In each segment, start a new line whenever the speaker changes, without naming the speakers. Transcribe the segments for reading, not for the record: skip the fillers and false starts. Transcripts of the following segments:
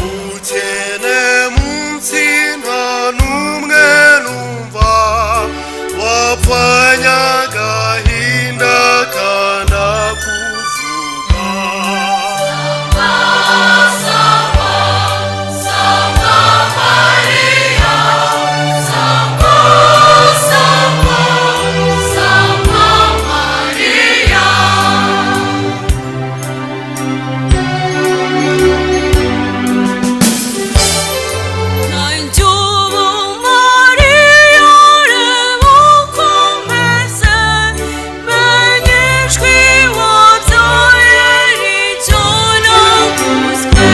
Ubukene munsi nta n'umwe numva wapfanye agahinda kanakuvuga.
Nanjye ubu Mariya reba uko meze, menye ijwi wabyaye icyo naguzwe.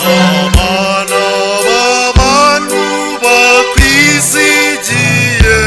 Abana b'abantu bakwizigiye.